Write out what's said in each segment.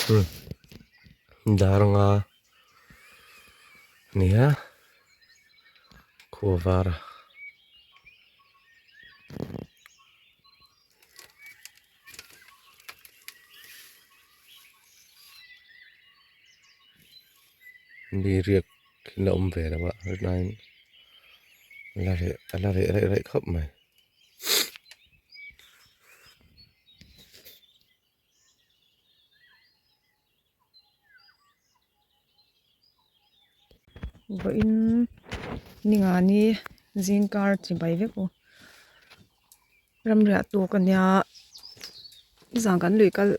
Dar nga a ni a khua var a. Mi riak hi la awm ve lo a rinaiin la reh a la reh raih raih khawp mai. Vawiin ningani zingkar chibai vek u ramriah tawk a nia zan kan lui kal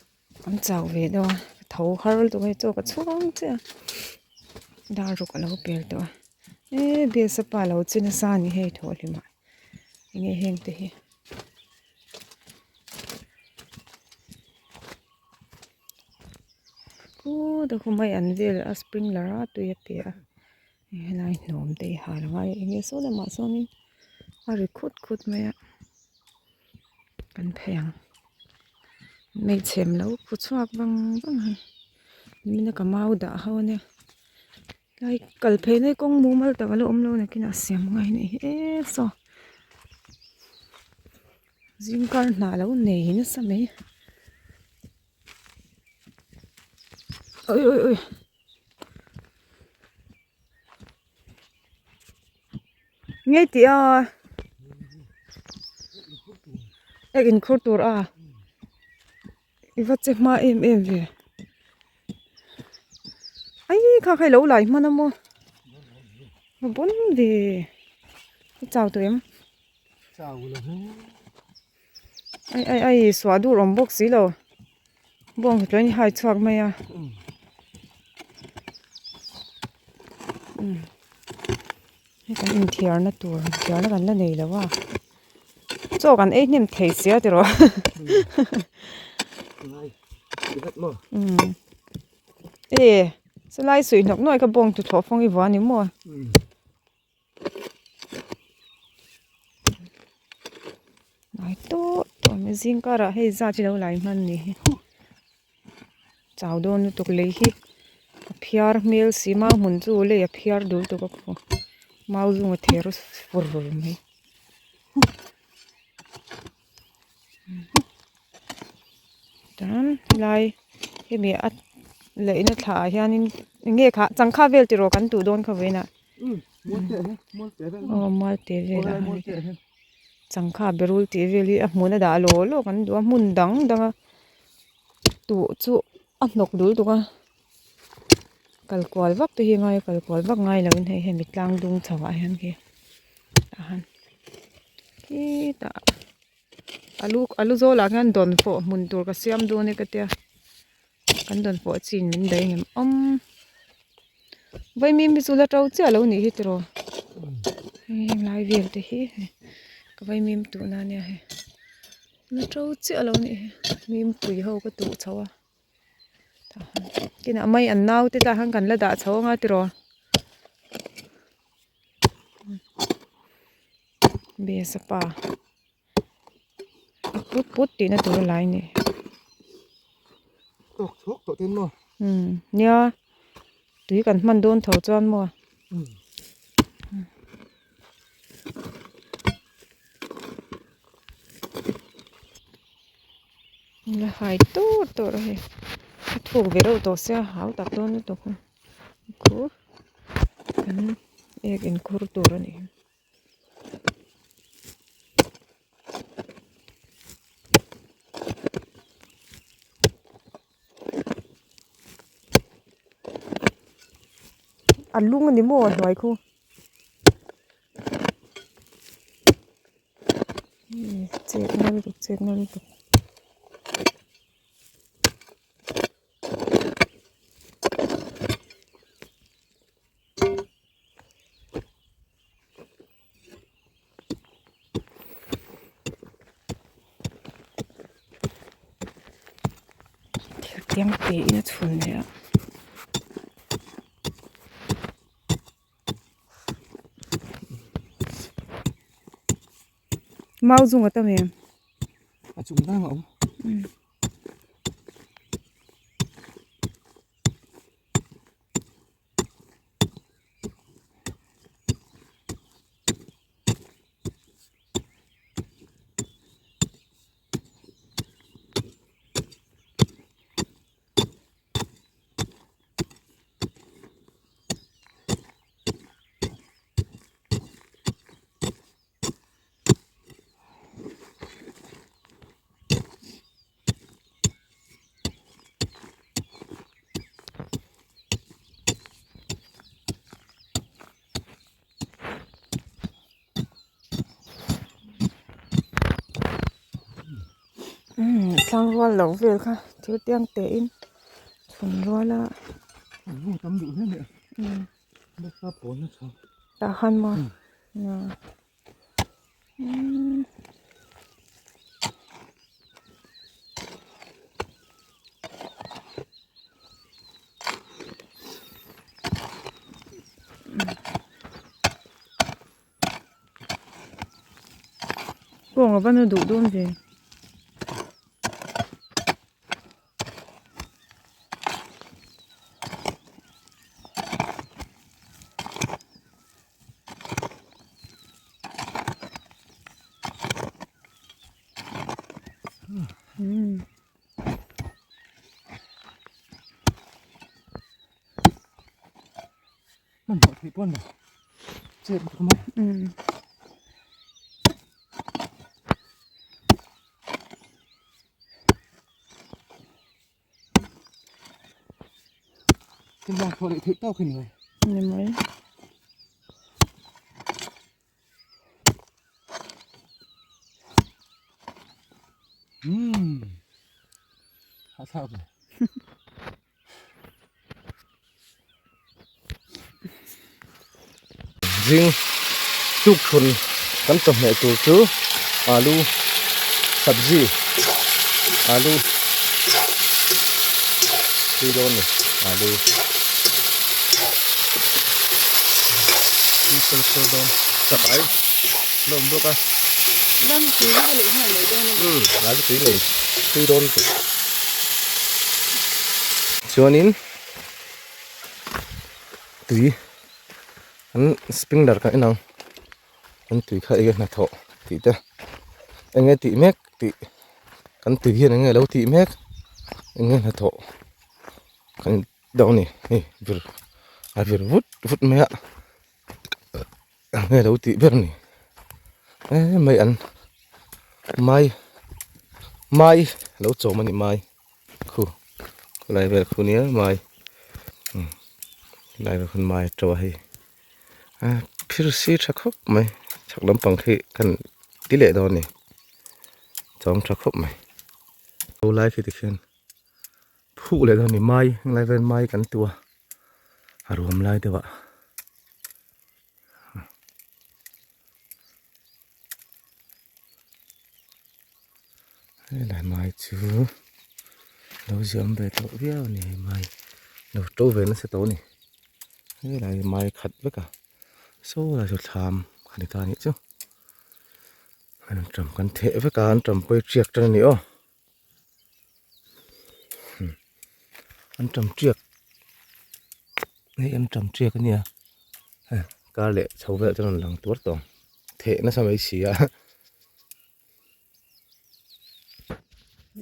an chau ve deuh a ka tho har lutuk a hei chaw ka chhung chiah a dar ruk a lo pel tawh a e bs a pa lo che nasa a ni hei thawh hlim ah enge heng te hi. Khuta khu mai an vel a sprinkler a tui a pe a helai hnawm te hi hal a ngai a enge saw lamah sawnin a ri khut khut mai a kan phei ang hmeichhe lo khu chhuak vang vang a nimin a ka mau dah ho ania tlai kal phei na hi kawng mumal tak a la awm lo nakinah siam ngai a nih hi e saw zingkar hnah lo nei nasa mai ui ui ui. Ngei tih a ek inkhur tur a i va che hma em em ve ai kha kha i lo lai hman a maw a bawn ve i chau tawh em ai ai ai suah dur awm bawk si lo bawng tlawin i hai chhuak mai a hei kan inthiar na tur inthiar na kan la nei lo a chaw kan ei hnem thei sia tiraw e chulai suih hnawk nuai kha bawng tuthlawh fawng i vuah a ni maw. Lai tawh tawh mai zing karah hei zat hi lo lai hman ni hi chau dawn lutuk lei hi a phiar hmel si mau hmun chu lei a phiar dul tuk a khaw mau zung a ther fur mai. Chuan helai hemi a leihna thla ah hianin eng nge khah changkha vel tiraw kan tuh dawn kha vawiinah aw mualte velah changkha berul tih vel hi a hmun a dah law law kan duh a hmun dang dang a tuh chu a hnawk dul tuk a kal kual vak te hi a ngai a kal kual vak ngai lovin hei hemi tlang dung chho ah hian khi tah han khitah alu alu zawlah khian dawn fawh hmun tur ka siam dawn e ka tia kan dawn fawh chin min daih ngem awm vaimim hi chu la to chiah lo nih hi tiraw hei helai vel te hi ka vaimim tuhna ania hei la to chiah lo nih hi mimpui ho ka tuh chho a. Kinah mai an naute tah khan kan la dah chho anga tiraw bes a pa a put put tihna tur a lai a ni tawk chhuak tawh ten maw nia tui kan hman dawn tho chuan maw. La hai tur tur a hei a thuk ve reuh tawh sia hau tak dawn lutuk a khu kan ek inkhur tur a ni. A lung a ni maw a hnuai khu. Chet na lutuk chet na lutuk thil tiang te in a chhun leh a. Mau zung a tam em? A chung dang a awm. Tlang rual lo vel kha thil tiang te in chhun rual a. Tah khan maw Kawng a va na duh dawn ve. Ni mai. Zing tuk thun kan chawhmeh tur chu alu sabzi alu tui dawn a ni alu tui sen sen dawn chak ai la awm bawk a umm alu tui lei tui dawn chuanin tui an sprinkler kan en ang an tui kha enge hnathawh tih te enge tih mek tih kan tui hian enge lo tih mek enge hnathawh kan deuh a ni hei vir a vir vut vut mai a enge lo tih ber a ni emai an mai mai lo chawm a ni mai. Khu khulai vel khu nia mai khulai vel khan mai a to a hei a phir si tha khawp mai chhak lampang khi kan ti leh dawn a ni chawm tha khawp mai to lai khi tikhian phuh leh dawn a ni mai helai vel mai kan tu a a ruam lai deuh ah. Helai mai chu lo ziam ve tawh viau a ni hei mai lo to ve nasa tawh a ni helai mai khat vek a saw lai saw thlam a ni ta a nih chu an ṭam kan theh vek a an ṭam pawh hi ṭiak ṭan a ni aw. An ṭam ṭiak hei an ṭam ṭiak a nia hei kar leh chho velah chuan a rawn lang tuar tawh ang theh nasa mai si a.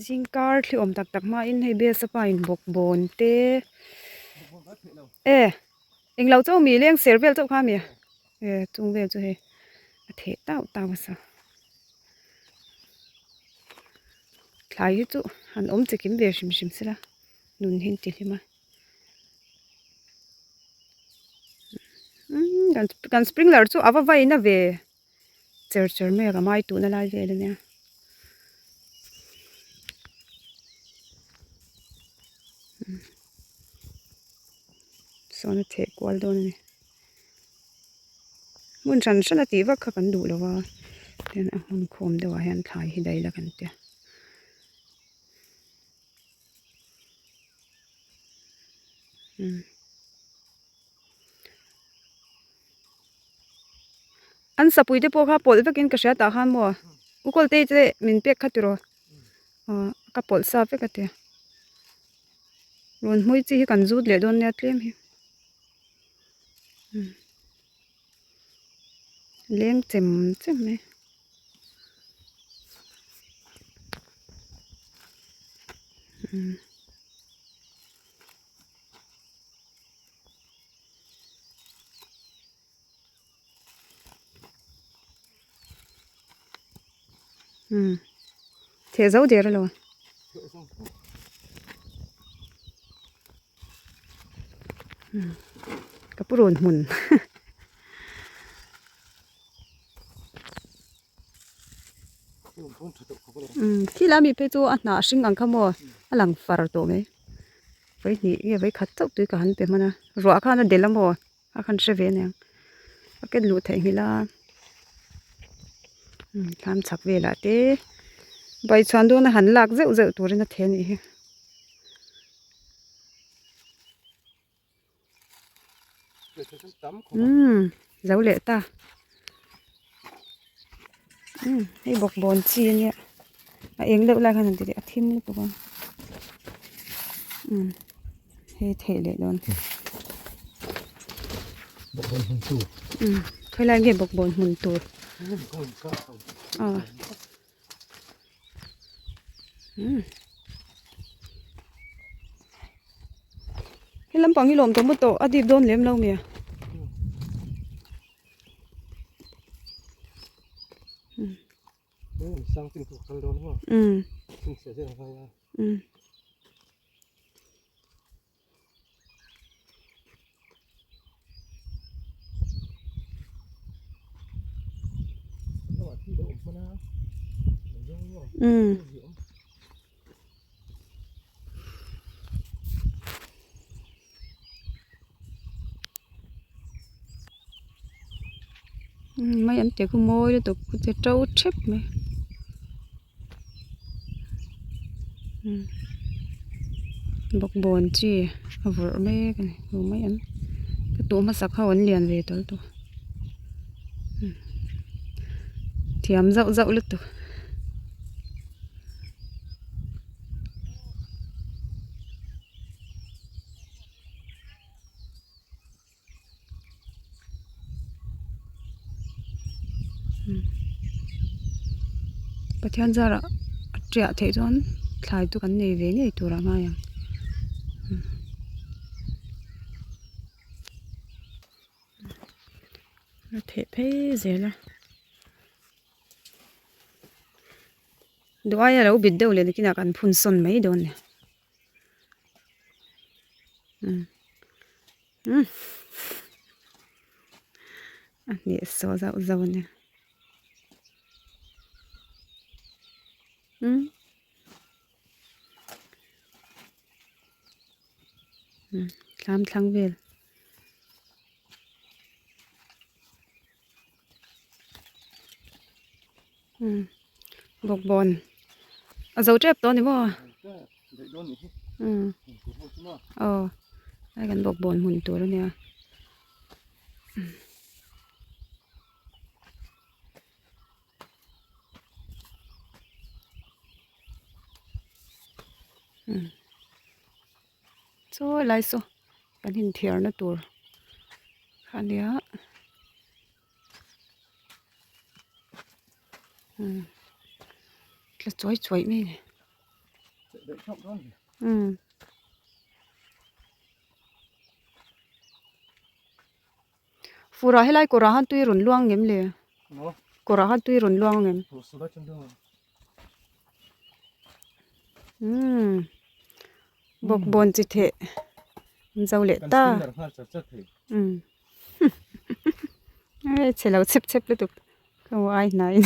Zingkar thli awm tak tak hmain hei bel sapa in bawk bawn te e englo chauh mi leng ser vel chauh kha a mi e chung vel chu hei a theh tauh tauh a sa. Thlai hi chu han awm chikim ve hrim hrim sela nun hi an ti hlim a umm kan sprinkler chu a va vaina ve cher cher mai a ka mai tuhna lai vel ania. Sawn a theh kual dawn a ni. Hmun hran hran a tih vak kha kan duh lo va tin a hmun khawm deuh ah hian thlai hi daih la kan tia. An sapui te pawh kha pawlh vekin ka hria tah khan maw ukawlte te min pek kha tiraw aw ka pawlh sa vek a tia rawn hmui chi hi kan zut leh dawn nia tlem hi. Leng chem chem mai. Theh zo der alo. Ka pu rawn hmun. Khi lai mi phei chu a hnah hring ang kha maw a lang far tawh mai. Vawihnih nge vawikhat chauh tui ka han pe hman a, ruah khan a delh a maw a khan hre ve aniang. A ken luh theih nghilh a, thlam chhak velah te baichhuan dawn a han lak zeuh zeuh turin a thei a nih hi. Umm zo leh ta umm hei bawkbawn chi a nia a eng deuh lai khan han ti teh a thim lutuk a umm hei theih leh dawn bawkbawn hmun tur umm khawilai nge bawkbawn hmun tur aw. Umm he lampang hi lawm tawh maw tawh a dip dawn lem lo nge umm umm. Umm mai an ti khu mawi lutuk chu to thep mai. Bawkbawn chi a vawrh mek a ni chu mai an ka tuh hmasak ho an lian ve tawlh tawh thiam zauh zauh lutuk. Pathian zarah a tiah theih chuan thlai chu kan nei ve ngei tur a ngai ang a theh phei zel a duh aia lo bit deuh leh nakinah kan phun sawn mai dawn a ni. Umm a hnehsawh zauh zauh a nia umm thlam thlang vel umm bawkbawn a zo tep tawh a ni maw umm aw lai kan bawkbawn hmun tur a nia umm chaw lai saw kan inthiarna tur kha a nia. Umm tla chuai chuai mai a ni umm fur ah helai kawrah hian tui rawn luang ngem le kawrah hian tui rawn luang ngem umm bawkbawn chi theh an zo leh ta umm. Chhe lo chep chep lutuk ka hmu ai hnaiin.